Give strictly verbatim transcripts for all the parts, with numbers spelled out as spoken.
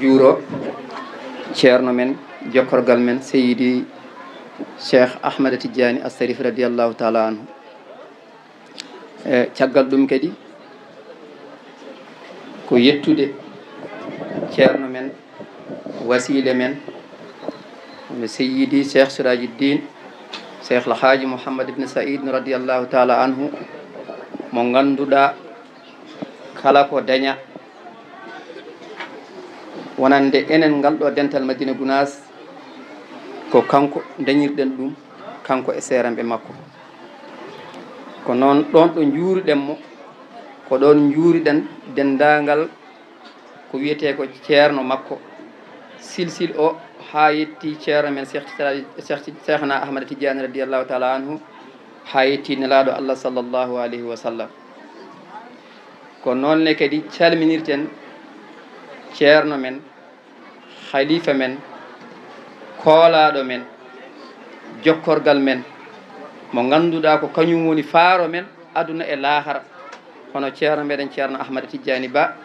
Juuro ceerno men, jokkorgal men, Seydi Cheikh Ahmada Tidiani Astarif, radiyallahu taala anhu. E caggal ɗum kadi, ko yettude ceerno men, wasiile men, no Seydi Cheikh Sirajuddin, Cheikh El Hadji Mouhammad Ibn Said, radiyallahu taala anhu, mo ngannduɗaa, kala ko daña, wonande enen ngal ɗo dental Madina Gunaas, ko kanko dañirɗen ɗum, kanko e seeranɓe makko. Ko noon ɗoon ɗo njuuriɗen mo, ko ɗoon njuuriɗen denndaangal ko wiyetee ko ceerno makko, silsil o, haa yetti ceerno men Cheikh Tijani, Cheikh, Cheikhna Ahmada Tidiani, radiyallahu taala anhu, haa yetti Nelaaɗo Allah, sallallahu alayhi wa sallam. Ko noon ne kadi calminirten ceerno men, halifa men, koolaaɗo men, jokkorgal men, mo ngannduɗaa ko kañum woni faaro men aduna e laahara, hono ceerno meɗen, ceerno Ahmada Tijjaani Ba.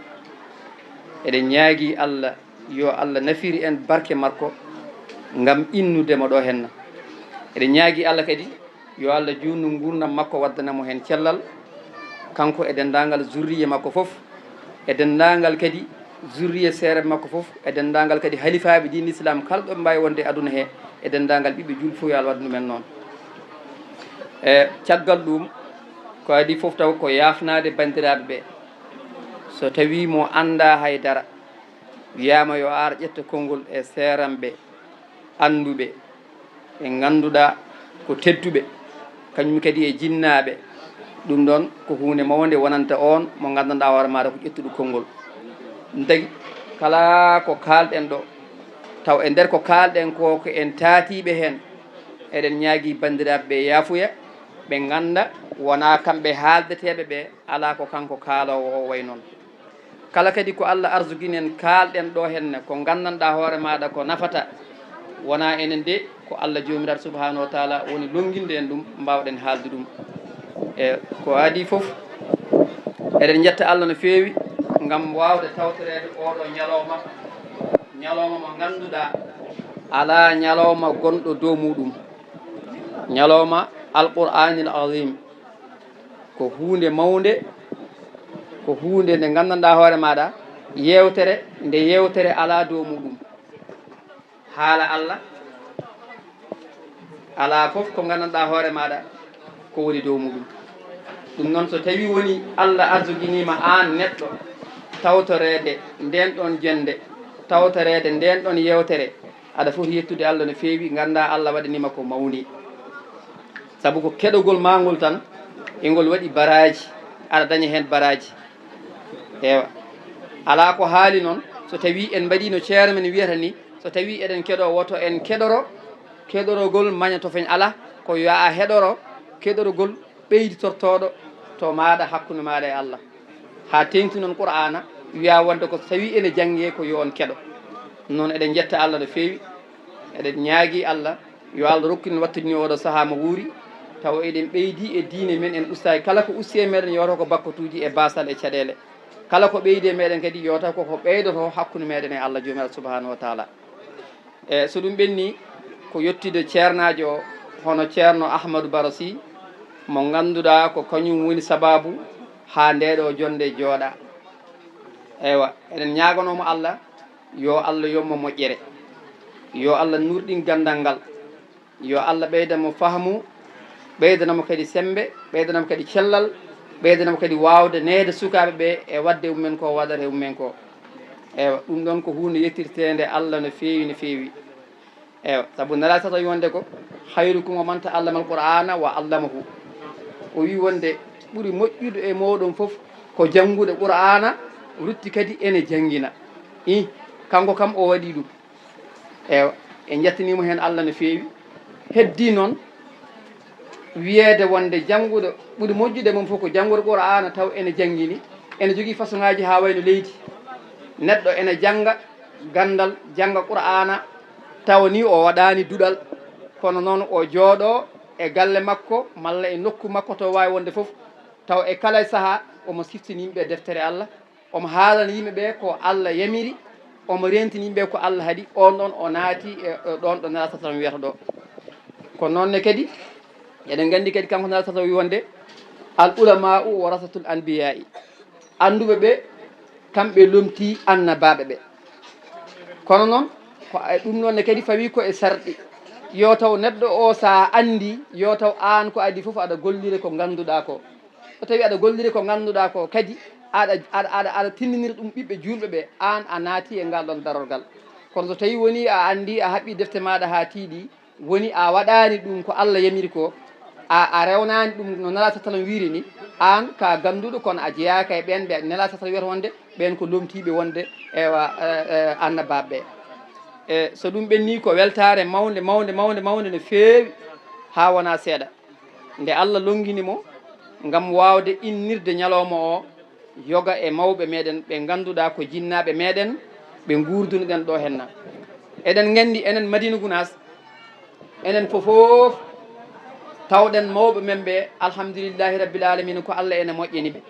Eɗen ñaagii Allah, yo Allah nafir en barke makko, ngam innude mo ɗo henna. Eɗen ñaagii Allah kadi, yo Allah juutnu nguurndam makko, waddana mo heen cellal, kanko e denndaangal zurriye makko fof, e denndaangal kadi zurriye seereɓe makko fof, e denndaangal kadi halifaaɓe diine Islam kala ɗo ɓe mbaawi wonde e aduna he, e denndaangal ɓiɓɓe juulɓe fof, yo Allah waɗ ɗum en noon. E caggal ɗum, ko adii fof taw ko yaafnaade banndiraaɓe ɓe. So tawii mo anndaa hay dara, wiyaama yo ar ƴetta konngol e seeranɓe annduɓe, ɓe ngannduɗaa ko tedduɓe, kañum kadi e jinnaaɓe. Ɗum ɗoon ko huunde mawnde wonanta oon mo nganndanɗaa hoore maaɗa ko ƴettuɗo konngol. Ɗum tagi, kala ko kaalɗen ɗo, taw e nder ko kaalɗen ko, ko en taatiiɓe heen, eɗen ñaagii banndiraaɓe ɓe yaafuya, ɓe ngannda wonaa kamɓe haaldeteeɓe ɓe, alaa ko kanko kaaloowo o wayi noon. Kala kadi ko Allah arsukini en, kaalɗen ɗo henne, ko nganndanɗaa hoore maaɗa ko nafata, wonaa enen de, ko Allah Joomiraaɗo Subhaanahu wa Taala woni lonnginde en ɗum, mbaawɗen haalde ɗum. E ko adii fof, eɗen njetta Allah no feewi ngam waawde tawtoreede oo ɗoo ñalawma, ñalawma mo ngannduɗaa alaa ñalawma gonɗo dow muuɗum, ñalawma Alqur'aanil Aziim. Ko huunde mawnde, ko huunde nde nganndanɗaa hoore maaɗa, yeewtere nde yeewtere alaa dow muuɗum. Haala Allah alaa fof ko nganndanɗaa hoore maaɗa ko woni dow muuɗum. Ɗum noon, so tawii woni Allah arsukiniima aan neɗɗo tawtoreede ndeen ɗoon jonnde, tawtoreede ndeen ɗoon yeewtere, aɗa foti yettude Allah no feewi, nganndaa Allah waɗaniima ko mawni. Sabu ko keɗogol maa ngol tan, e ngol waɗi baraaji, aɗa daña heen baraaji. Eewa. Alaa ko haali noon, so tawii en mbaɗii no ceerno men wiyata ni, so tawii eɗen keɗoo, woto en keɗoro, keɗorogol maña to feñ alaa, ko yo a heɗoro keɗorogol ɓeyditortooɗo to maaɗa, hakkunde maaɗa e Allah. Haa teeŋti noon Qur'aana, wiyaa wonde ko so tawii ene janngee ko yo on keɗo. Noon eɗen njetta Allah no feewi, eɗen ñaagii Allah, yo Allah rokku en wattudini oɗo sahaa mo wuuri, tawa eɗen ɓeydi e diine men, en ustaaki. Kala ko usti e meɗen, yo taw ko bakkatuuji e baasal e caɗeele. Kala ko ɓeydi e meɗen kadi, yo taw ko ko ɓeydoto hakkunde meɗen e Allah Joomiraaɗo Subhaanahu wa Taala. E so ɗum ɓenni, ko yettude ceernaajo o, hono ceerno Ahmadou Baro Sy, mo ngannduɗaa ko kañum woni sabaabu haa ndee ɗoo jonnde jooɗa. Eywa, eɗen ñaaganoo mo Allah, yo Allah yoɓ mo moƴƴere, yo Allah nuurɗin ganndal ngal, yo Allah ɓeydan mo fahmu, ɓeydana mo kadi semmbe, ɓeydana mo kadi cellal, ɓeydana mo kadi waawde neede sukaaɓe ɓe e waɗde e mum en ko, waɗata e mum en ko. Eywa, ɗum ɗoon ko huunde yettirteende Allah no feewi, no feewi. Eywa, sabu Nelaaɗo sata wonde ko, "Khayrukum man ta'allama al-Qur'ana wa 'allamahu." O wii wonde, "Ɓuri moƴƴude e mooɗon fof ko janngude Qur'aana, rutti kadi ene janngina." Ih, kanko kam o waɗii ɗum. Eywa, en njettanii mo heen Allah no feewi. Heddii noon wiyeede wonde jannguɗo, ɓuri moƴƴude mum fof ko jannguɗo Qur'aana taw ene janngini, ene jogii façon ŋaaji haa wayno leydi. Neɗɗo ene jannga ganndal, jannga Qur'aana, tawa ni o waɗaani duɗal, kono noon o jooɗo e galle makko malla e nokku makko to waawi wonde fof, taw e kala sahaa omo siftini yimɓe deftere Allah, omo haalana yimɓe ɓe ko Allah yamiri, Omo rentini ɓe ko Allah haɗi, on ɗon o naati e, e ɗon ɗo Nelaaɗo sallam wiyata ɗo. Ko noon ne kadi, eɗen nganndi kadi kanko Nelaaɗo sallam wi wonde, "Al ulama'u warasatul anbiya'i." Annduɓe ɓe, kamɓe lomti annabaaɓe ɓe. Kono noon, ko e ɗum noon ne kadi fawi ko e sarɗi. Yo taw neɗɗo o, so a anndi, yo taw aan ko adii fof aɗa gollire ko ngannduɗaa ko. So tawi aɗa golliri ko ngannduɗaa ko kadi, aɗa, aɗa, aɗa, aɗa tinndinira ɗum ɓiɓɓe juulɓe ɓe, aan a naati e ngal ɗon darorgal. Kono so tawi woni a anndi, a haɓɓi defte maaɗa haa tiiɗi, woni a waɗaani ɗum ko Allah yamiri ko, a, a rewnaani ɗum no Nelaaɗo sallam wiiri ni, aan ka gannduɗo, kono a jeyaaka e ɓeen ɓe Nelaaɗo sallam wiyata wonde ɓeen ko lomtiiɓe wonde, ewa, e, e, annabaaɓe ɓe. E, so ɗum ɓenni ko weltaare mawnde, mawnde, mawnde, mawnde no feewi haa wonaa seeɗa. Nde Allah lonngini mo ngam waawde innirde ñalawma o yoga e mawɓe meɗen ɓe ngannduɗaa ko jinnaaɓe meɗen, ɓe nguurdunoɗen ɗo henna. Eɗen nganndi enen Madina Gunaas, enen fofof tawɗen mawɓe men ɓe, alhamdulillahi rabbil alamina, ko Allah ene moƴƴini ɓe.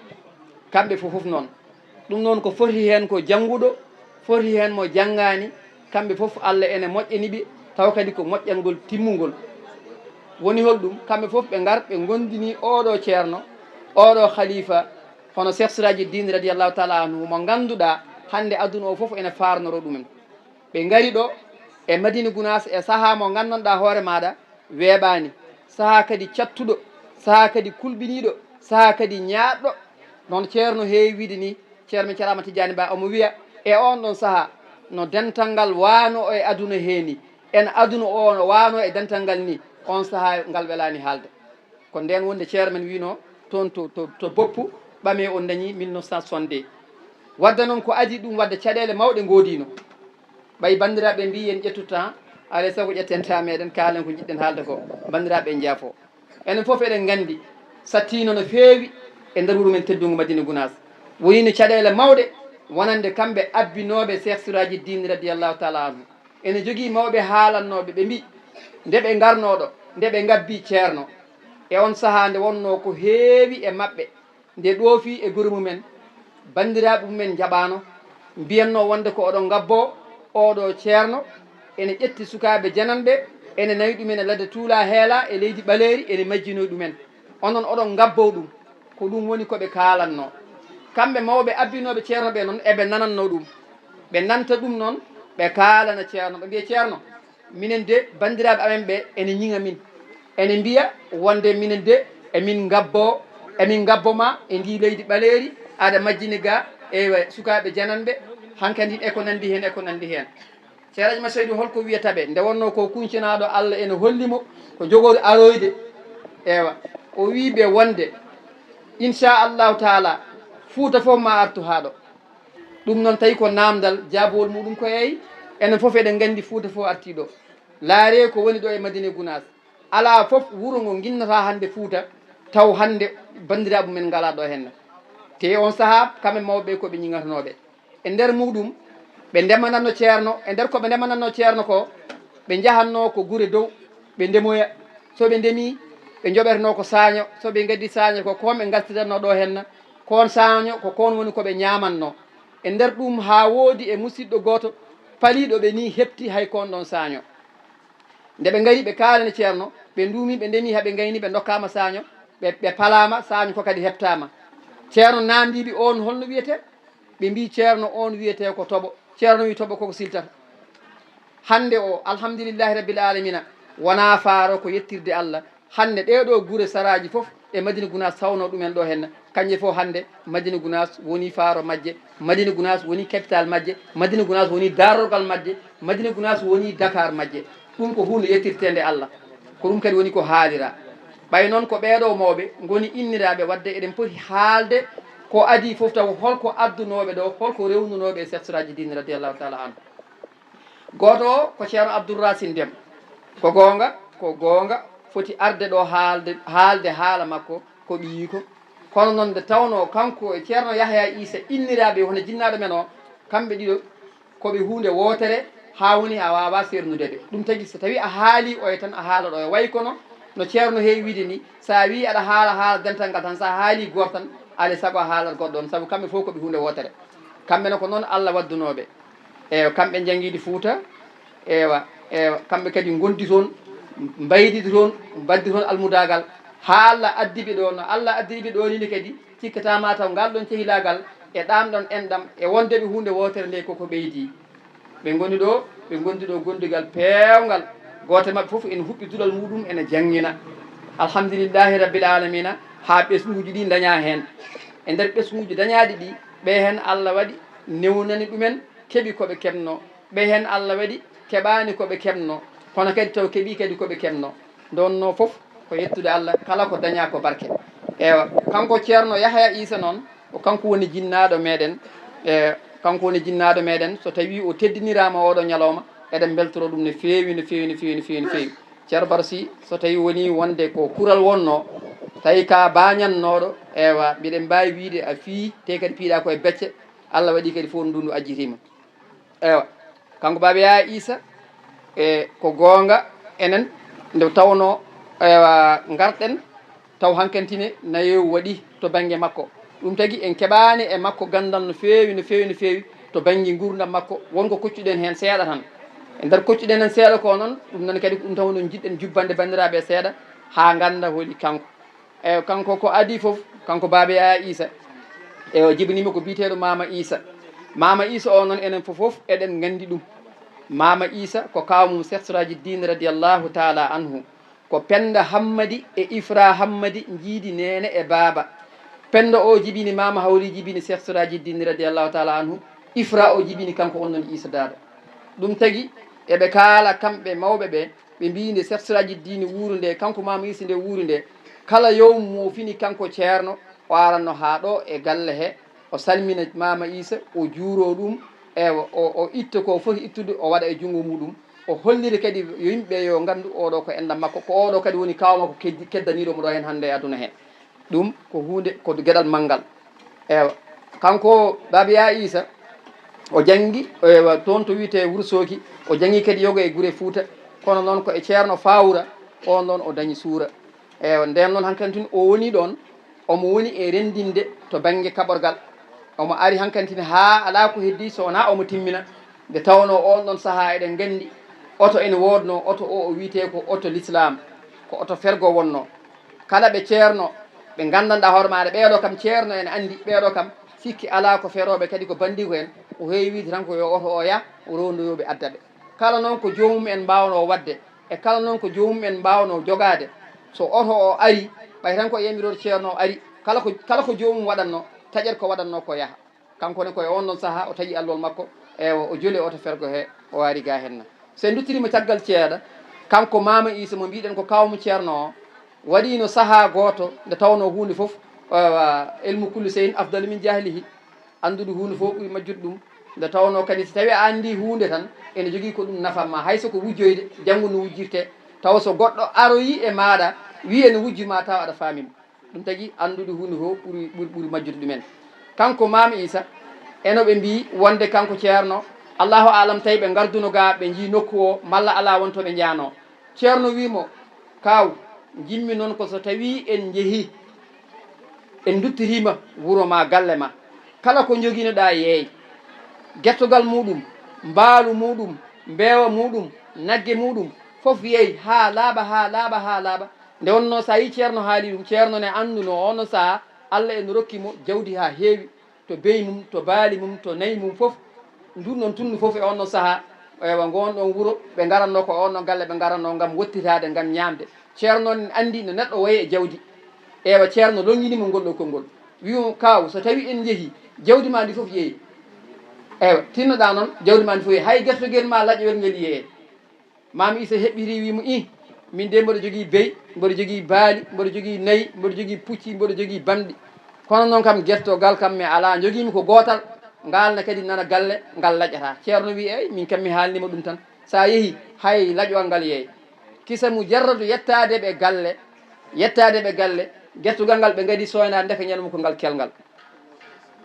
Kamɓe fofof noon. Ɗum noon ko foti heen ko jannguɗo, foti heen mo janngaani, kamɓe fof Allah ene moƴƴini ɓe, taw kadi ko moƴƴangol timmungol. Woni holɗum? Kamɓe fof ɓe ngar, ɓe ngonndini oɗo ceerno, oɗo khalifa, hono Cheikh Siraji Din radiyallahu taala anhu, mo ngannduɗaa hannde aduna o fof ene faarnoro ɗumen. Ɓe ngari ɗo e Madina Gunaas e sahaa mo nganndanɗaa hoore maaɗa weeɓaani, sahaa kadi cattuɗo, sahaa kadi kulɓiniiɗo, sahaa kadi ñaaɗɗo. Noon ceerno heewi wiide ni, ceerno men Ceerno Ahmad Tijaani Ba omo wiya, e oon ɗon sahaa, no dental ngal waano e aduna hee ni, en aduna o no waano e dental ngal ni, oon sahaa ngal welaani haalde. Ko ndeen wonde ceerno men wiino toon to, to, to Boppu, ɓame on dañi mille neuf cent soixante-deux. Wadde noon ko adii ɗum wadde caɗeele mawɗe ngoodiino. Ɓay banndiraaɓe mbii en ƴettu temps, alay sago ƴetten temps meɗen kaalen ko njiɗɗen haalde ko. Banndiraaɓe en njaafo. Enen fof eɗen nganndi sattiino no feewi e nder wuro men teddungo Madina Gunaas. Woniino caɗeele mawɗe wonande kamɓe abbinooɓe Cheikh Siraji Din radiyallahu taala anhu. Ene jogii mawɓe haalannooɓe, ɓe mbii, nde ɓe ngarnoo ɗo, nde ɓe ngabbii ceerno, e on sahaa nde wonnoo ko heewi e maɓɓe, nde ɗoofi e gure mumen, banndiraaɓe mumen njaɓaano, mbiyatnoo wonde ko oɗon ngabboo oɗo ceerno, ene ƴetti sukaaɓe jananɓe, ene nawi ɗumen e ladde tuulaa heelaa e leydi ɓaleeri, ene majjinoyi ɗumen. Onon oɗon ngabboo ɗum, ko ɗum woni ko ɓe kaalannoo. Kamɓe mawɓe abbinooɓe ceerno ɓe noon, eɓe nanannoo ɗum. Ɓe nanta ɗum noon, ɓe kaalana ceerno, ɓe mbiya, "Ceerno, minen de, banndiraaɓe amen ɓe ene ñiŋa min. Ene mbiya wonde minen de, emin ngabbo, emin ngabbo ma e ndi leydi ɓaleeri, aɗa majjini ga, eywa, sukaaɓe jananɓe, hankadi e ko nanndi heen, e ko nanndi heen." Ceerno Ahmad Seydu, holko wiyata ɓe? Nde wonnoo ko kuncanaaɗo Allah ene holli mo ko jogori aroyde. Eywa, o wii ɓe wonde, "Inchallahu taala, Fuuta fof ma artu haa ɗo." Ɗum noon tawi ko naamndal, jaabowol muɗum ko eey. Enen fof eɗen nganndi Fuuta fof artii ɗo. Laaree ko woni ɗo e Madina Gunaas. Alaa fof wuro ngo nginnataa hannde Fuuta, taw hannde banndiraaɓe mumen ngalaa ɗo henna. Te on sahaa, kamɓe mawɓe ɓe ko ɓe ñiŋatanooɓe. E nder muɗum, ɓe ndemanatno ceerno, e nder ko ɓe ndemanatno ceerno ko, ɓe njahatno ko gure dow, ɓe ndemoya. So ɓe ndemi, ɓe njoɓetno ko saaño. So ɓe ngaddi saaño ko, ko ɓe ngartiratno ɗo henna. Ko on saaño, ko kon woni ko ɓe ñaamatno. E nder ɗum haa woodi e musiɗɗo gooto paliiɗo ɓe ni heɓti hay kon ɗon saaño. Nde ɓe ngari ɓe kaalani ceerno, ɓe nduumi, ɓe ndemi, haa ɓe ngayni, ɓe ndokkaama saaño, ɓe, ɓe palaama, saaño ko kadi heɓtaama. Ceerno naamndii ɓe, "On holno wiyetee?" Ɓe mbii, "Ceerno on wiyetee ko Toɓo." Ceerno wi, "Toɓo koko siltata?" Hannde o, alhamdulillahi rabbil alamina, wonaa faaro ko yettirde Allah. Hannde ɗee ɗoo gure saraaji fof e Madina Gunaas tawnoo ɗumen ɗo henna. Kañje fof hannde Madina Gunaas woni faaro majje, Madina Gunaas woni capital majje, Madina Gunaas woni darorgal majje, Madina Gunaas woni Dakar majje. Ɗum ko huunde yettirteende Allah. Ko ɗum kadi woni ko haalira. Ɓay noon ko ɓee ɗoo mawɓe ngoni inniraaɓe, wadde eɗen poti haalde ko adii fof taw holko addunooɓe ɗo, holko rewnunooɓe e Seex Siraaji Diin radiyallahu taala anhu. Gooto o ko Ceerno Abdul Raasin Dem. Ko goonga, ko goonga, foti arde ɗo haalde, haalde haala makko, ko ɓiyiiko. Kono noon nde tawnoo kanko e Ceerno Yahya Iisa inniraaɓe hono jinnaaɗo men o, kamɓe ɗiɗo ko ɓe huunde wootere, haa woni a waawaa seernude ɓe. Ɗum tagi so tawii a haalii oya tan, a haalat oya. Way kono no Ceerno heewi wiide ni, so a wii aɗa haala haala dental ngal tan, so a haalii gooto tan, alaa e sago a haalat goɗɗo on, sabu kamɓe fof ko ɓe huunde wootere. Kamɓe ne ko noon Allah waddunoo ɓe. Ewa, kamɓe njanngiidi Fuuta, ewa, ewa, kamɓe kadi ngondi toon, mbaydidi toon, mbaddi toon almudaagal, haa Allah addi ɓe ɗo, no Allah addi ɓe ɗo ni kadi, cikkata ma taw ngal ɗon cehilaagal e ɗaam ɗon enɗam e wonde ɓe huunde wootere nde koko ɓeydi. Ɓe ngoni ɗo, ɓe ngondi ɗo gondigal peewngal, gooto e maɓɓe fof ene huɓɓi duɗal muɗum ene janngina. Alhamdulillahi rabbil alamina, haa ɓesnguuji ɗi daña heen. E nder ɓesnguuji dañaaɗi ɗi, ɓe heen Allah waɗi newnani ɗumen, keɓi ko ɓe keɓno. Ɓe heen Allah waɗi keɓaani ko ɓe keɓno, kono kadi taw keɓi kadi ko ɓe keɓno. Nde wonnoo fof ko yettude Allah, kala ko daña ko barke. Ewa, kanko Ceerno Yahaya Iisa noon, ko kanko woni jinnaaɗo meɗen. E, kanko woni jinnaaɗo meɗen. So tawi o teddiniraama oɗo ñalawma, eɗen mbeltoro ɗum no feewi, no feewi, no feewi, no feewi, no feewi. Ceerno Baro Sy, so tawi woni wonde ko kural wonno, tawi ka bañannooɗo, ewa, mbiɗen mbaawi wiide a fii, te kadi piiɗa ko e becce, Allah waɗi kadi fof ndundu ajjitima. Ewa, kanko Baaba Yaya Iisa, e ko goonga, enen nde tawnoo, ewa, ngarɗen, taw hankantine nayeewu waɗi to bannge makko. Ɗum tagi en keɓaani e makko ganndal no feewi, no feewi, no feewi to bannge nguurndam makko. Won ko koccuɗen heen seeɗa tan. E nder koccuɗen heen seeɗa ko noon, ɗum noon kadi ko ɗum tawnoo njiɗɗen jubbande banndiraaɓe seeɗa haa ngannda holi kanko. Eyo, kanko ko adii fof, kanko Baaba Yaya Iisa. Eyo, jibinii mo ko biyeteeɗo Maama Iisa. Maama Iisa o noon enen fof fof eɗen nganndi ɗum. Maama Iisa ko kaaw mum Seex Siraaji Diin radiyallahu taala anhu. Ko Pennda Hammadi e Ifra Hammadi njiidi neene e baaba. Pennda o jibini Maama Hawri, jibini Seex Siraaji Diin radiyallahu taala anhu. Ifra o jibini kanko on noon Iisa Daado. Ɗum tagi eɓe kaala kamɓe mawɓe ɓe, ɓe mbiyi nde Seex Siraaji Diin wuuri nde, kanko Maama Iisa nde wuuri nde, kala yowmu mo fini kanko Ceerno, o aranno haa ɗo e galle he, o salmina Maama Iisa, o juuro ɗum, e o, o, o itta ko foti ittude, o waɗa e junngo muɗum. O holliri kadi yo yimɓe yo nganndu oɗo ko enɗam makko, ko oɗo kadi woni kaaw makko keddi-, keddaniiɗo mo ɗo heen hannde e aduna he. Ɗum ko huunde, ko geɗal manngal. Ewa, kanko Baaba Yaya Iisa, o janngi, ewa, toon to wiyetee Wuro Sooki, o janngi kadi yoga e gure Fuuta, kono noon ko e Ceerno Faawura, oon ɗoon o dañi suura. Ewa, ndeen noon hankantine o woni ɗoon, omo woni e renndinde to bannge kaɓorgal. Omo ari hankantine haa alaa ko heddii so wonaa omo timmina. Nde tawnoo oon ɗoon sahaa eɗen nganndi oto ene woodnoo, oto o, o wiyetee ko oto lislaam, ko oto fergo wonnoo. Kala ɓe ceerno, ɓe nganndanɗaa hoore maaɗa, ɓee ɗoo kam ceerno ene anndi, ɓee ɗoo kam sikki alaa ko ferooɓe kadi ko banndiiko en, o heewi wiide tan ko yo oto o yah, o rowndoyoo ɓe adda ɓe. Kala noon ko joomum en mbaawnoo waɗde, e kala noon ko joomum en mbaawnoo jogaade, so oto o ari, ɓay tan ko yamiroore ceerno o ari, kala ko, kala ko joomum waɗatnoo, taƴat ko waɗatnoo ko yaha. Kanko ne ko e on ɗon sahaa o taƴi allol makko, ewa, o joli oto fergo he, o ari ga henna. So en nduttiriima caggal ceeɗa, kanko Maama Iisa mo mbiɗen ko kaaw mo ceerno o, waɗiino sahaa gooto nde tawnoo huunde fof, ewa, ilmu kulli seyin afdalu min jahlihi. Anndude huunde fof ɓuri majjude ɗum. Nde tawnoo kadi so tawii a anndii huunde tan, ene jogii ko ɗum nafan ma. Hay so ko wujjoyde, janngo no wujjirtee, tawa so goɗɗo aroyii e maaɗa, wii ene wujji ma, tawa aɗa faami mo. Ɗum tagi anndude huunde fof ɓuri, ɓuri, ɓuri majjude ɗumen. Kanko Maam Iisa, eno ɓe mbii wonde kanko ceerno, Allahu aalam tawi ɓe ngarduno ga, ɓe njii nokku o, malla alaa won to ɓe njaanoo. Ceerno wii mo, kaaw, njimmi noon ko so tawii en njehii, en nduttiriima wuro ma, galle ma, kala ko njoginoɗaa yeey, gertogal muɗum, mbaalu muɗum, mbeewa muɗum, nagge muɗum, fof yeey haa laaɓa, haa laaɓa, haa laaɓa. Nde wonnoo so a yii ceerno haali ɗum, ceerno ne annduno, oon sahaa Allah ene rokki mo jawdi haa heewi, to beyi mum, to baali mum, to nayi mum fof. Ndun ɗon tunnu fof e on ɗon sahaa, ewa, ngoon ɗon wuro, ɓe ngaranno ko on ɗon galle ɓe ngaranno ngam wottitaade, ngam ñaamde. Ceerno noon anndi no neɗɗo wayi e jawdi. Ewa, ceerno longini mo ngol ɗo konngol. Wi mo, kaaw, so tawi en njehi, jawdi ma ndi fof yeeyi. Ewa, tinnoɗaa noon, jawdi ma ndi fof yeeyi. Hay gertogel ma laƴowel ngel yeeyi. Maam Iisa heɓɓitii, wii mo, ih, min de mboɗo jogii beyi, mboɗo jogii baali, mboɗo jogii nayi, mboɗo jogii pucci, mboɗo jogii bamɗi. Kono noon kam, gertogal kam mi alaa, njogiimi ko gootal, ngal ne kadi nana galle, ngal laƴataa. Ceerno wii, eey, min kam mi haalnii mo ɗum tan. So a yehii, hay laƴowal ngal yeey. Kisa mujarradu yettaade ɓe galle, yettaade ɓe galle, gertogal ngal ɓe ngadii sooynaade, ndeke ñande mum ko ngal kelngal.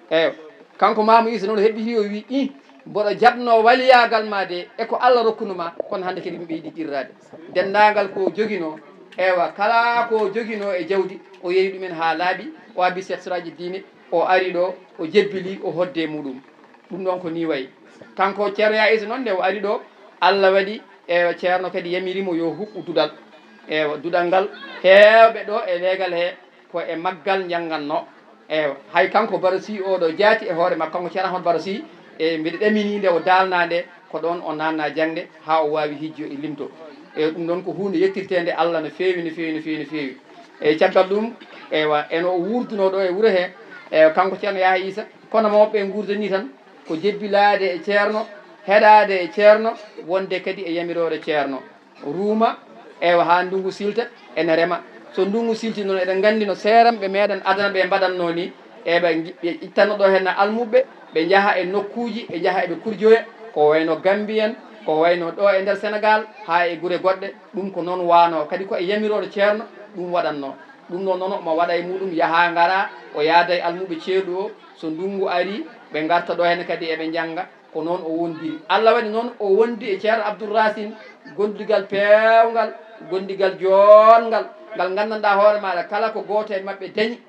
Eyo, kanko Maama Iisa noon heɓɓitii o wii, ih, mboɗo jaɓnoo waliyaagal ma de, e ko Allah rokkuno ma, kono hannde kadi mi ɓeydi qirraade. Denndaangal ko joginoo, ewa, kala ko joginoo e jawdi, o yeeyi ɗumen haa laaɓi, o addi Seex Siraaji Diine, o ari ɗo, o jebbili, o hodde muɗum. Ɗum ɗoon ko nii wayi. Kanko Ceerno Yaya Issa noon, nde o ari ɗo, Allah waɗi, ewa, Ceerno kadi yamiri mo yo huɓɓu duɗal. Ewa, duɗal ngal, heewɓe ɗo e leegal he ko e maggal njannganno. Ewa, hay kanko Baro Sy oɗo jaati e hoore makko, kanko Ceerno Ahmad Baro Sy, e mbiɗa ɗamini nde o daalna nde, ko ɗoon o naatna jaŋde haa o waawi hijjo e limto. E ɗum ɗoon ko huunde yettirteende Allah no feewi, no feewi, no feewi, no feewi. E caggal ɗum, ewa, eno o wuurduno ɗo e wuro he, e kanko Ceerno Yaya Issa, kono mawɓe ɓe nguurdani tan ko jebbilaade e Ceerno, heɗaade e Ceerno, wonde kadi e yamiroore Ceerno. Ruuma, ewa, haa ndunngu silta, ene rema. So ndunngu silti noon, eɗen nganndi no seeranɓe meeɗen adana ɓe mbaɗatnoo ni, e ɓe nji-, ɓe ittanno ɗo heen almuɓɓe, ɓe njaha e nokkuuji, ɓe njaha eɓe kurjoya, ko wayno Gambie en, ko wayno ɗo e nder Senegaal, haa e gure goɗɗe, ɗum ko noon waanoo. Kadi ko e yamiroore Ceerno ɗum waɗatnoo. Ɗum noon, noon omo waɗa e muɗum, yaha ngara, o yaada e almuɓɓe ceeɗu o, so ndunngu arii, ɓe ngarta ɗo heen kadi eɓe njannga. Ko noon o wondiri. Allah waɗi noon o wondi e Ceerno Abdoul Racine, gondigal peewngal, gondigal joonngal, ngal nganndanɗaa hoore maaɗa, kala ko gooto e maɓɓe dañi,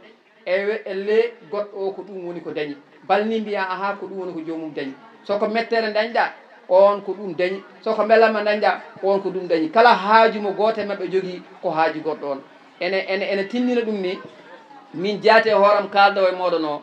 ewe, elle goɗɗo o ko ɗum woni ko dañi. Bal ni mbiya, aha, ko ɗum woni ko joomum dañi. So ko mettere dañɗaa, on ko ɗum dañi. So ko mbelamma dañɗaa, on ko ɗum dañi. Kala haaju mo gooto e maɓɓe jogii, ko haaju goɗɗo on. Ene, ene, ene tindina ɗum ni, min jaati e hooram kaaldowo e mooɗon o,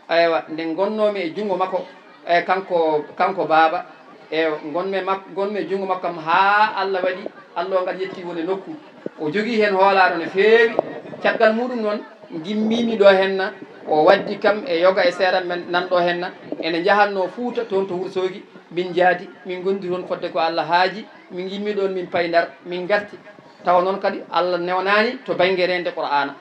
eywa, nde ngonnoomi e junngo makko, e kanko, kanko baaba, e ngonmi e mak-, ngonmi e junngo makko kam haa Allah waɗi, Allah o ngal yetti woni nokku. O jogii heen hoolaaɗo no feewi. Caggal muɗum noon, ngimmiimi ɗo henna, o waddi kam e yoga e seeɗa men nan ɗo henna, ene njahatnoo Fuuta toon to Wuro Soogi, min njaadi, min ngondi toon fodde ko Allah haaji, min ngimmi ɗoon min payi Ndar, min ngarti. Tawa noon kadi Allah newnaani to bannge reende Qur'aana.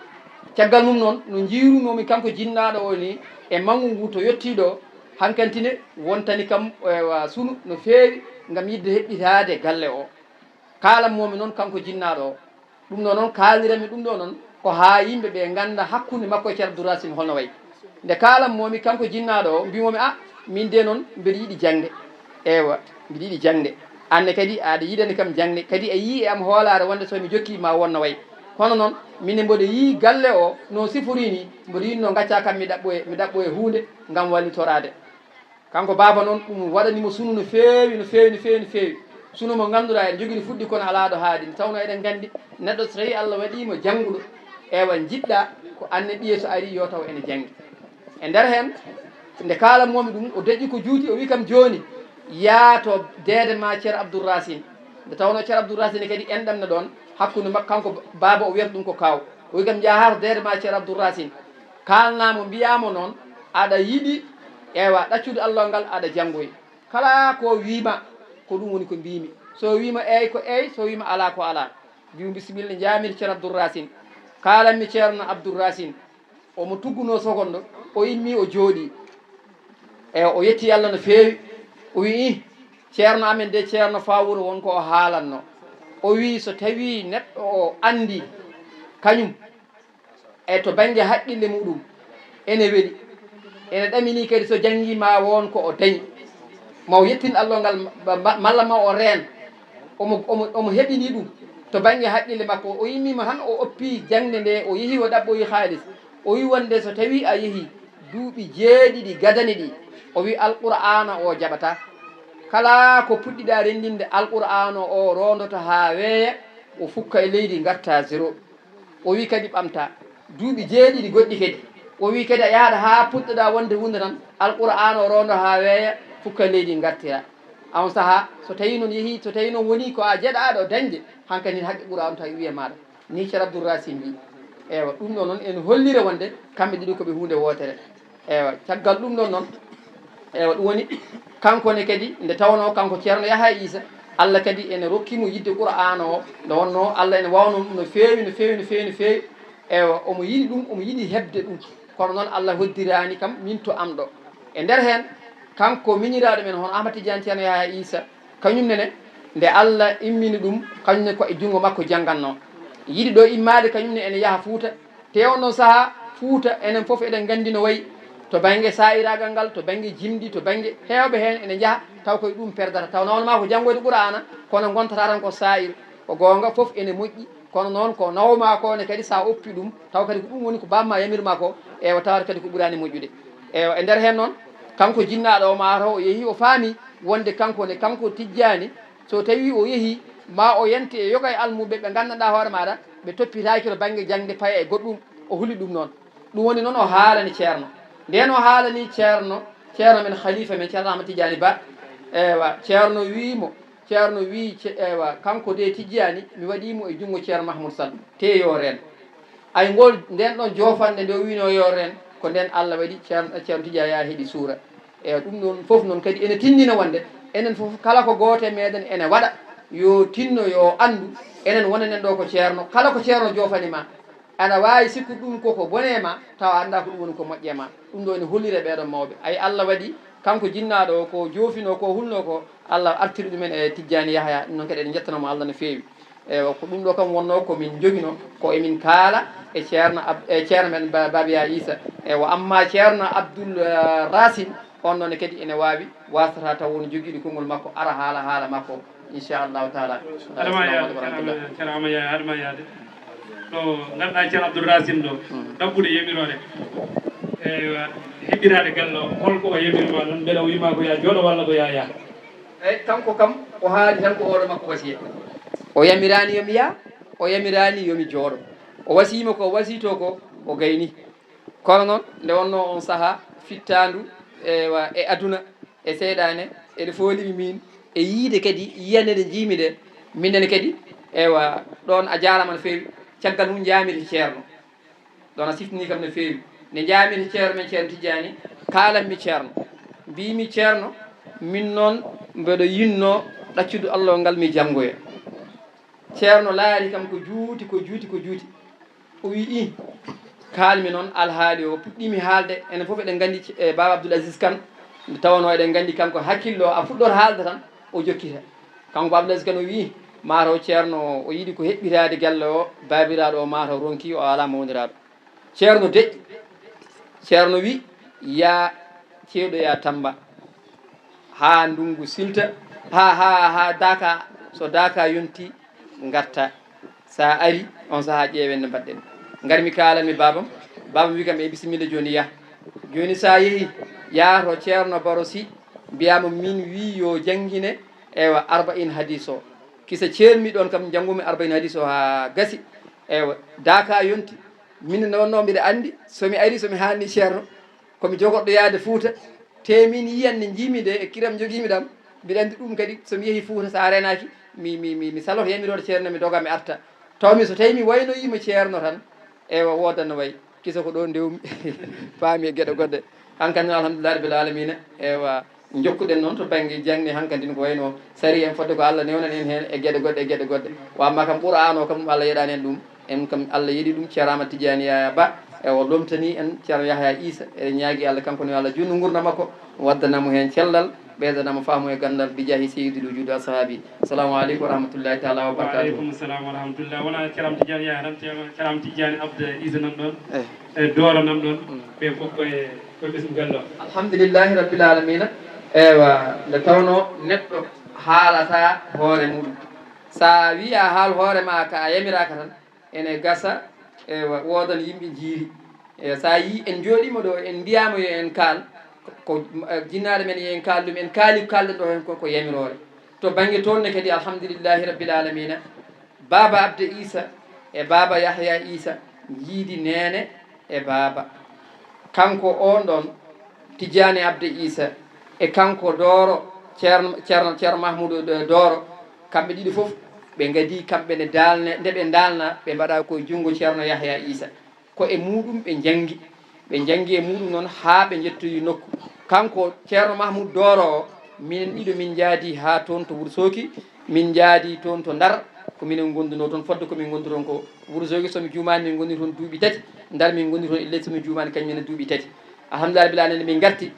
Caggal mum noon, no njiirunoomi kanko jinnaaɗo o ni e manngu ngu to yottii ɗo, hankantine wontani kam, ewa, sunu no feewi ngam yiɗde heɓɓitaade galle o. Kaalanmoomi noon kanko jinnaaɗo o. Ɗum ɗo noon, kaaliranmi ɗum ɗo noon, ko haa yimɓe ɓe ngannda hakkunde makko e Ceerno Abdoul Racine holno wayi. Nde kaalanmoomi kanko jinnaaɗo o, mbimomi, "A, min de noon mbiɗa yiɗi jaŋde." Ewa, mbiɗa yiɗi jaŋde. Anne kadi aɗa yiɗani kam jaŋde. Kadi a yii e am hoolaare wonde so mi jokki ma won no wayi. Kono noon, minen mboɗo yii galle o no sifori ni, mboɗo yiɗno ngacca kam mi ɗaɓɓoye, mi ɗaɓɓoye huunde ngam wallitoraade. Kanko baaba noon, ɗum waɗani mo sunu no feewi, no feewi, no feewi, no feewi. Sunu mo ngannduɗaa eɗen njogii no fuɗɗi kono alaa ɗo haaɗi. Nde tawnoo eɗen nganndi neɗɗo so tawii Allah waɗii mo jannguɗo, ewa, njiɗɗa ko anne ɓiye so arii yo taw ene janngi. E nder heen, nde kaalanmoomi ɗum, o deƴƴi ko juuti, o wii kam, "Jooni, yaa to deede ma Ceerno Abdoul Racine." Nde tawnoo Ceerno Abdoul Racine kadi enɗam ne ɗoon, hakkunde makko kanko baaba o wiyata ɗum ko kaaw. O wii kam, "Njahaa to deede ma Ceerno Abdoul Racine. Kaalnaa mo, mbiyaa mo noon, aɗa yiɗi, ewa, ɗaccude Allah ngal, aɗa janngoyi. Kala ko wii ma, ko ɗum woni ko mbiimi. So wii ma eey, ko eey, so wii ma alaa, ko alaa." Mbiimi, "Bisimilla." Njaami to Ceerno Abdoul Racine. Kaalanmi Ceerno Abdoul Racine. Omo tuggunoo seconde, o immii, o jooɗii. E o yetti Allah no feewi. O wii, "Ih, Ceerno amen de, Ceerno Fawuuro, won ko o haalanno." O wii, "So tawii neɗɗo o anndi kañum, e to bannge haqqille muɗum, ene weli, ene ɗaminii kadi so janngii ma won ko o dañi, ma o yettin Allah ngal, ma-, ma-, malla ma o reen." Omo, omo, omo heɓini ɗum to bannge haqqille makko. O immiima tan, o oppi jaŋde nde, o yehi, o ɗaɓɓoyi haalis. O wi wonde so tawii a yehi duuɓi jeeɗiɗi gadani ɗi, o wi Alqur'aana o jaɓata. Kala ko puɗɗiɗa renndinde Alqur'aana o roondoto haa weeya, o fukka e leydi, ngarta zéro. O wi kadi ɓamta duuɓi jeeɗiɗi goɗɗi kadi. O wi kadi a yahaɗa haa puɗɗoɗa wonde huunde tan, Alqur'aana o rondo haa weeya, fukka leydi ngartira. A on sahaa, so tawii noon yehii, so tawii noon wonii ko a jeɗaaɗo dañde, hankadi haqqe ɓura on tawi wiye maaɗa. Ni Ceerno Abdoul Racine wi. Eewa, ɗum ɗo noon ene hollira wonde kamɓe ɗiɗo ko ɓe huunde wootere. Eewa, caggal ɗum ɗon noon, eewa, ɗum woni kanko ne kadi, nde tawnoo kanko Ceerno Yahaya Iisa, Allah kadi ene rokki mo yiɗde Qur'aana o, nde wonnoo Allah ene waawno ɗum no feewi, no feewi, no feewi, no feewi. Eewa, omo yiɗi ɗum, omo yiɗi heɓde ɗum. Kono noon Allah hoddiraani kam min to am ɗo. E nder heen, kanko miñiraaɗo men hono Ahmad Tidiane Ceerno Yahaya Iisa, kañum nene, nde Allah immini ɗum, kañum ne ko e junngo makko janngannoo. Yiɗi ɗo immaade, kañum ne ene yaha Fuuta. Te on ɗon sahaa, Fuuta, enen fof eɗen nganndi no wayi. To bannge saa'iraagal ngal, to bannge jimɗi, to bannge heewɓe heen ene njaha, taw koye ɗum perdata. Taw nawna maa ko janngoyde Qur'aana, kono ngontataa tan ko saa'ir. Ko goonga, fof ene moƴƴi, kono noon ko nawmaa ko ne kadi, so a oppi ɗum, taw kadi ko ɗum woni ko baaba ma yamir ma ko, eewa, tawata kadi ko ɓuraani moƴƴude. Eewa, e nder heen noon, kanko jinnaaɗo o, maa taw o yehii, o faami, Wonde kanko ne, kanko Tijjaani, so tawii o yehii, ma o yanti e yoga e almuɓe ɓe nganndanɗaa hoore maaɗa, ɓe toppitaaki to bannge jaŋde, paya e goɗɗum, o huli ɗum noon. Ɗum woni noon o haalani Ceerno. Ndeen o haalanii Ceerno, Ceerno men, Haliifa men, Ceerno Ahmad Tijjaani Ba, ewa, Ceerno wii mo, Ceerno wii, ce-, ewa, kanko de Tijjaani, mi waɗii mo e junngo Ceerno Mahmoud Sall, tee yo reen. Ay ngol, ndeen ɗoon joofannde nde o wiinoo yo reen, ko ndeen Allah waɗi Ceerno, Ceerno Tijjaani yaa heɗi suura. Ewa, ɗum noon fof noon kadi ene tinndina wonde enen fof kala ko gooto e meeɗen ene waɗa, yo tinno, yo anndu, enen wonanen ɗo ko Ceerno, kala ko Ceerno joofani ma, aɗa waawi sikkude ɗum koko bone ma, tawa anndaa ko ɗum woni ko moƴƴe ma. Ɗum ɗo ene hollira ɓeeɗoon mawɓe. Ay, Allah waɗi kanko jinnaaɗo o, ko joofinoo ko, hulnoo ko, Allah artiri ɗumen e Tijjaani Yahya. Ɗum noon kadi eɗen njettana mo Allah no feewi. Ewa, ko ɗum ɗo kam wonnoo ko min njoginoo, ko emin kaala e Ceerno Ab-, e Ceerno men Ba-, Babiya Issa. Ewa, amma Ceerno Abdul, eh, Racine, on noon kadi ene waawi, waasata taw won jogiiɗo konngol makko, ara haala haala makko, inchallahu taala. Adama Assalamu yaade, aleykum wa rahmatullah. Ceerno Ama yaade, Adama yaade. Ɗo ngarɗaa Ceerno Abdul Racine ɗo, ɗaɓɓude yamiroore. Ewa, heɓɓitaade galle o, holko o yamiri ma ɗon, mbele o wii ma ko yaa jooɗo walla ko yaa yaha? Eyi, kanko kam, o haali tan ko hoore makko wasiya. O yamiraani yo mi yah, o yamiraani yo mi jooɗo. O wasiyii ma ko o wasiytoo ko, o gayni. Kono noon, nde wonnoo on sahaa, fittaandu, ewa, e aduna, e seyɗaane, ene fooli mi miin, e yiide kadi, yiyannde nde njiimi nde, minen kadi, ewa, ɗoon a jaaraama no feewi, caggal mum njaami to Ceerno. Ɗoon a siftini kam no feewi. Nde njaami to Ceerno men Ceerno Tijjaani, kaalan mi Ceerno. Mbii mi Ceerno, min noon mbeɗo yinnoo ɗaccudu Allah o ngal mi janngoya. Ceerno laari kam ko juuti, ko juuti, ko juuti. O wii, "Ih, kaalmi noon alhaali o." Puɗɗiimi haalde, enen fof eɗen nganndi, e Baaba Abdul Aziz Kan, nde tawnoo eɗen nganndi kanko hakkillo, a fuɗɗoto haalde tan, o jokkita. Kanko Baaba Abdul Aziz Kan o wii, "Mataw Ceerno o yiɗi ko heɓɓitaade galle o, baabiraaɗo o mataw ronki, o alaa mawniraaɗo." Ceerno deƴƴi. Ceerno wii, "Yaa ceeɗu yaa Tamba, haa ndunngu silta, haa, haa, haa daaka, so daaka yonti, ngarta. So a ari, on sahaa ƴeewen no mbaɗɗen." Ngarmi kaalanmi baabam. Baabam wii kam, "E bisimilla jooni, yah." Jooni so a yehii, yah to Ceerno Baro Sy, mbiyaa mo miin wii yo janngine, ewa, Arba'iin Hadiis o. Kisa ceermi ɗoon kam, njanngumi Arba'iin Hadiis o haa gasi. Ewa, daaka yonti. Min ne wonnoo mbiɗa anndi, so mi arii, so mi haalni Ceerno, ko mi jogorɗo yahde Fuuta, te min yiyan nde njiimi nde e kiram njogiimi ɗam, mbiɗa anndi ɗum kadi, so mi yehii Fuuta, so a reenaaki, mi, mi, mi, mi saloto yamiroore Ceerno, mi doga, mi arta. Taw mi so tawii mi waynoyiima Ceerno tan, ewa, woodan no wayi. Kisa ko ɗo ndewmi, paami e geɗe goɗɗe. Hankadi noon, alhamdulillahi rabbil alamina, ewa, njokkuɗen noon to bannge jaŋde hankadi, ko wayno sari en fodde ko Allah newnan en heen e geɗe goɗɗe, e geɗe goɗɗe. Wa amma kam Qur'aan o kam, Allah yeɗani en ɗum. En kam, Allah yeɗi ɗum, Ceerno Ahmad Tijjaani Yahya Ba, e o lomtani en Ceerno Yahya Issa. Eɗen ñaagi Allah kanko ne, yo Allah juutnu nguurndam makko, waddana mo heen cellal, ɓeydana mo faamu e ganndal, bi jaahi sayyidil wujuudi wa ashaabi. Assalamu aleykum wa rahmatullahi taala wa barakatuh. Wa aleykum salam wa rahmatullah. Wona Ceerno Tijjaani Yahya tan, Ceerno, Ceerno Tijjaani Abdou Issa nan ɗoon, eh, e Dooro nan ɗoon, mm, ɓe fof koye, koye ɓesngu galle o. Alhamdulillahi rabbil alamina. Ewa, nde tawnoo neɗɗo haalata hoore muɗum. So a wii a haal hoore ma ka a yamiraaka tan, ene gasa, ewa, woodan yimɓe njiiri. E, so a yii en njooɗiima ɗo, en mbiyaama yo en kaal, ko, ko, eh, jinnaaɗo men yo en kaal ɗum, en kaali ko kaalɗen ɗo heen ko, ko yamiroore. To bannge toon ne kadi, alhamdulillahi rabbil alamina, Baaba Abde Issa e Baaba Yahya Issa njiidi neene e baaba. Kanko oon ɗoon, Tijjaani Abde Issa, e kanko Dooro, Ceerno, Ceerno, Ceerno Mahmuudu, eh, Dooro, kamɓe ɗiɗo fof, ɓe ngadii kamɓe ne daalne, nde ɓe ndaalna, ɓe mbaɗa ko e junngo Ceerno Yahya Issa. Ko e muɗum ɓe njanngi, ɓe njanngi e muɗum noon haa ɓe njettoyi nokku. Kanko Ceerno Mahmuudu Dooro o, minen ɗiɗo min njaadi haa toon to Wuro Sooki, min njaadi toon to Ndar, ko minen ngondunoo toon, fodde ko min ngondi toon ko Wuro Sooki, so mi juumaani, min ngondi toon duuɓi tati, Ndar min ngondi toon e leydi, so mi juumaani, kañum ne duuɓi tati. Alhamdulillahi rabbil alamina, min ngarti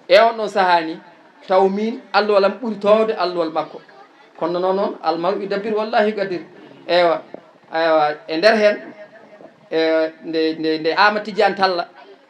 e on ɗon sahaa ni, taw min alluwal am ɓuri toowde alluwal makko. Kono noon, noon, al mar'u yudabbiru wallahu yuqaddir. Ewa, ewa, e nder heen, e nde, nde, nde Aamadu Tijjaani Talla,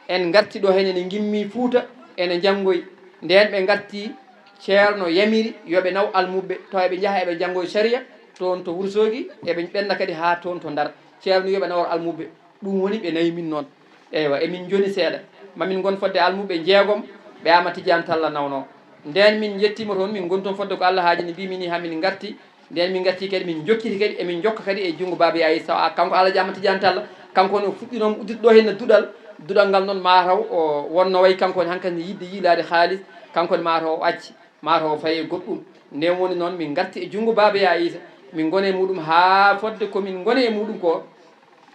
en ngarti ɗo heen, ene ngimmi Fuuta, ene njanngoyi. Ndeen ɓe ngarti, Ceerno yamiri yo ɓe naw almuɓɓe, tawa eɓe njaha eɓe njanngoya sariya, toon to Wuro Soogi, eɓe ɓenna kadi haa toon to Ndar. Ceerno yo ɓe nawor almuɓɓe. Ɗum woni ɓe nawi min noon. Eywa, emin njoni seeɗa. Mamin ngon fodde almuɓɓe jeegom, ɓe Aamadu Tijjaani Talla nawnoo. Ndeen min njettiima toon, min ngoni toon fodde ko Allah haajini, mbiimi ni haa min ngarti. Ndeen min ngarti kadi, min njokkiti kadi, emin njokka kadi e junngo Baaba Yaayi Saw, a, kanko Alhaji Amadou Tidiane Tall, kanko ne o fuɗɗi noon uddude ɗo heen duɗal, duɗal ngal noon mataw o wonno wayi kanko ne hankadi yiɗde yiilaade haalis, kanko ne mataw o acci, mataw o fayi e goɗɗum. Ndeen woni noon min ngarti e junngo Baaba Yaayi Issa, min ngoni e muɗum haa fodde ko min ngoni e muɗum ko.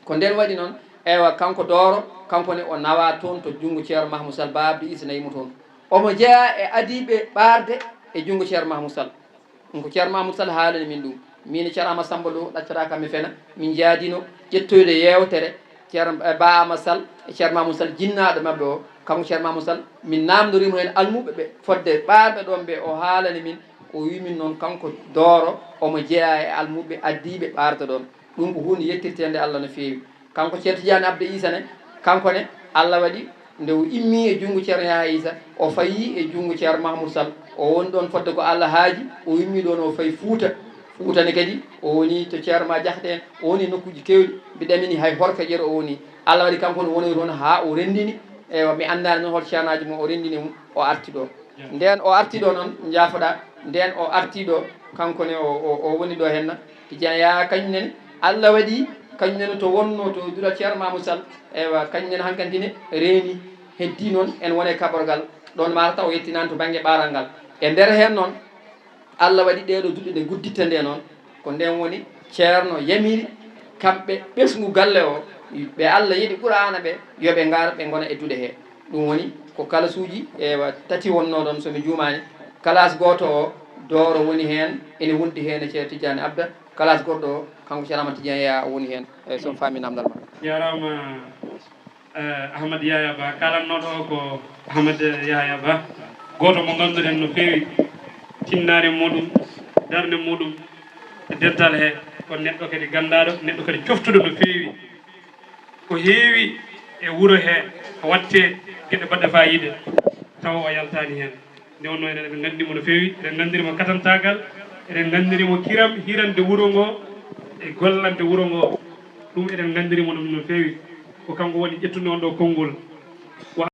Ko ndeen waɗi noon, eywa, kanko Dooro, kanko ne o nawa toon to junngo Ceerno Mahmoud Sall, Baaba Abdou Issa nayi mo toon. Omo jeyaa e adiiɓe ɓaarde e junngo Ceerno Mahmoud Sall. Ɗum ko Ceerno Mahmoud Sall haalani min ɗum. Min e Ceerno Amadou Samba Lo, ɗaccataa kam mi fena, min njaadino ƴettoyde yeewtere Ceerno, eh, Ba Amadou Sall e Ceerno Mahmoud Sall, jinnaaɗo maɓɓe o. Kanko Ceerno Mahmoud Sall, min naamndoriimo heen almuɓɓe ɓe, fodde ɓaarɓe ɗoon ɓe, o haalani min, o wii min noon kanko Dooro omo jeyaa e almuɓɓe addiiɓe ɓaarde ɗoon. Ɗum ko huunde yettirteende Allah no feewi. Kanko Ceerno Tidiane Abdou Issa ne, kanko ne, Allah waɗi nde o immii e junngo Ceerno Yahya Issa, o fayii e junngo Ceerno Mahmoud Sall. O woni ɗoon fodde ko Allah haaji, o immii ɗoon o fayi Fuuta. Fuuta ne kadi, o woni to Ceerno Ma Jaxate en, o woni nokkuuji keewɗi, mbiɗa mini hay Horka Ƴeero o woni. Allah waɗi kanko ne woni toon haa o renndini, eywa, mi anndaani noon hol ceernaaji mo o renndini mum, o arti ɗo. Ndeen o arti ɗo noon, njaafoɗaa, ndeen o arti ɗo, kanko ne o, o, o woni ɗo henna, Tijaan Yaya kañum nene, Allah waɗi kañum nene to wonno to duɗal Ceerno Mahmoud Sall, eywa, kañum nene hankadi ne reeni, heddi noon en wone kaɓorgal, ɗoon mataw o yettinaani to bannge ɓaaral ngal. E nder heen noon, Allah waɗi ɗee ɗo duɗe nde ngudditta nde noon, ko ndeen woni Ceerno yamiri kamɓe ɓesngu galle o, ɓe Allah yiɗi Qur'aana ɓe, yo ɓe ngar ɓe ngona e duɗe he. Ɗum woni ko kalasuuji, ewa, tati wonnoo ɗoon, so mi juumaani. Kalaas gooto o, Dooro woni heen, ene wondi heen e Ceerno Tijjaani Abda. Kalaas goɗɗo o, kanko Ceerno Amadou Tijjaani Yaya o woni heen. Eeyi, so mi faami naamndal ma. Jaaraama, eh, Ahmad Yahya Ba. Kaalannooɗo o ko Ahmad Yahya Ba, gooto mo ngannduɗen no feewi tinnaare muuɗum, darnde muuɗum e dental he. Ko neɗɗo kadi ganndaaɗo, neɗɗo kadi coftuɗo no feewi. Ko heewi e wuro he ko waɗtee geɗe baɗɗe faayiida, tawa o yaltaani heen. Nde wonnoo enen eɗen nganndi mo no feewi, eɗen nganndiri mo katantaagal, eɗen nganndiri mo kiram hirande wuro ngo e gollande wuro ngo. Ɗum eɗen nganndiri mo ɗum no feewi. Ko kanko woni ƴettude on ɗo konngol.